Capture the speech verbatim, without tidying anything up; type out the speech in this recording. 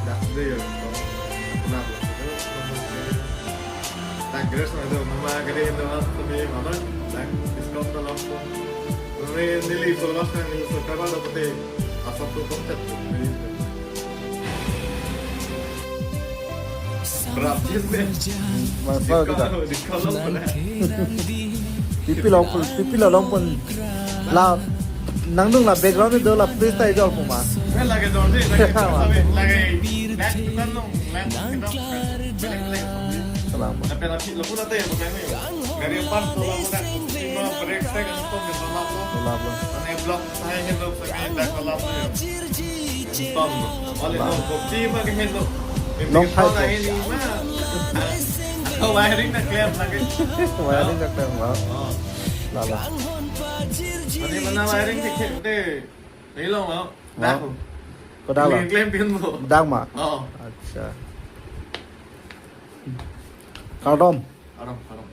Dak dei yo. Nah, dak grass na do, mama gari do, kami mama dak discount na lampon. Kami neli solos kan, neli subscriber dapat eh, asap tu konsep tu. Berapa sih? Masa kita. Discount, discount lo pernah. Pipi lampon, pipi lampon. La, nangdung la background itu la please ta ijol puma. Kan lagi dong deh, lagi, lagi, lagi, lagi, kita nong, lagi, kita, lagi, lagi, lagi. Salam. Tapi lagi, lo pun ada yang pakai ni. Dari pas kalau udah, cuma break saya kan tuh minta maaf lo. Salam lo. Aneh blok saya kan lo pakai tak kalau lo ya. Tom, oleh lo, kopi mah kan lo. Nong Thai lo. Ini mah. Wiring na clear lagi. Wiring na clear, wow. Oh. Lala. Ini mana wiring dikit deh. Ini lo mau. Dah. Kodak lo. Ini klaim pin lo. Dak ma. Oh. Acha. Kardom. Kardom, kardom.